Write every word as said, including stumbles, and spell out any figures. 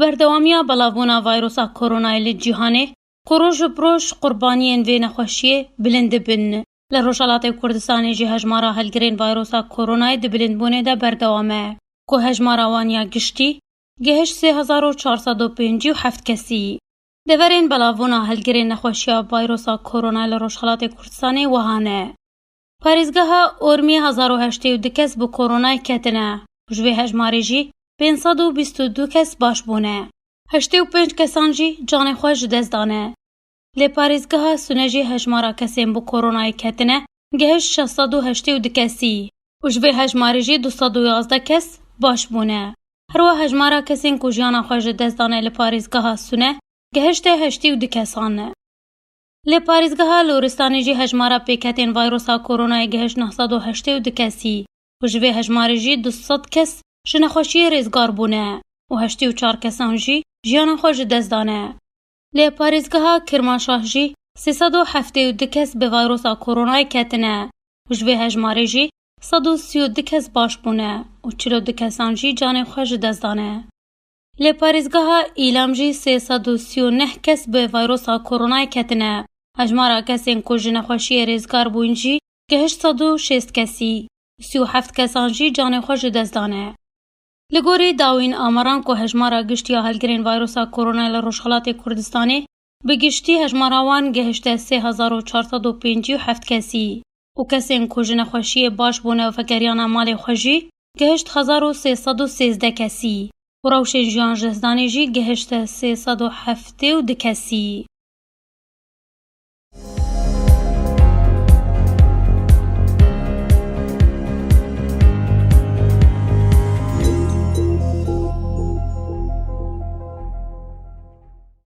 Berdewamiya belavbûna vayrosa koronayê li cîhanê ku roj bi roj qurbaniyên vê nexweşiyê bilind dibin. Li Rojhelatê Kurdistanê jî hejmara hilgirên vayrosa koronayê di bilindbûnê de berdewam e, ku hejmara wan ya giştî gihişt sê hezar û çar sed û pêncî û heft kesî. Deverên belavbûna hilgirên nexweşiya vayrosa koronayê li Rojhelatê Kurdistanê wiha ne. Parêzgeha Ormiyê hezar û heştê û du kes bi koronayê ketine û ji vê hejmarê jî pênc sed û bîst û du kes baş bûne. Heştê û pênc kesan jî canê xwe ji dest dane. Lê parêzgeha Sûne jî hejmara kesên bi koronayê ketine gihişt şeş sed û heştê û du kesî û ji vê hejmarê jî du sed û yazdeh kes baş bûne. Herwiha hejmara kesên ku jiyana xwe ji dest dane li parêzgeha Sûne gihişte heştê û du kesan. Lê parêzgeha Loristanê jî hejmara pêketên vayrosa koronayê gihişt neh sed û heştê û du kesî û ji vê hejmarê jî du sed kes ji nexweşiyê rêzgar bûne û heştê û çar kesan jî jiyana xwe ji dest dane. Lê parêzgeha Kirmanşah jî sê sed û heftê û du kes bi vayrosa koronayê ketine û ji vê hejmarê jî sed û sî û du kes baş bûne û çil û du kesan jî canê xwe ji dest dane. Lê parêzgeha Îlam jî sê sed û sî û neh kes bi vayrosa koronayê ketine. Hejmara kesên ku ji nexweşiyê rêzgar bûn jî gihişt sed û şêst kesî. Sî û heft kesan jî canê xwe ji dest dane. Li gorî dawîn amaran ku hejmara giştî ya hilgirên vayrosa koronayê li Rojhelatê Kurdistanê, bi giştî hejmara wan gihişte sê hezar û çar sed û pêncî û heft kesî û kesên ku ji nexweşiyê baş bûne û vegeriyana malê xwe jî gihişt hezar û sê sed û sêzdeh kesî û rewşên jiyan ji destdanê jî gihişte sê sed û heftê û du kesî.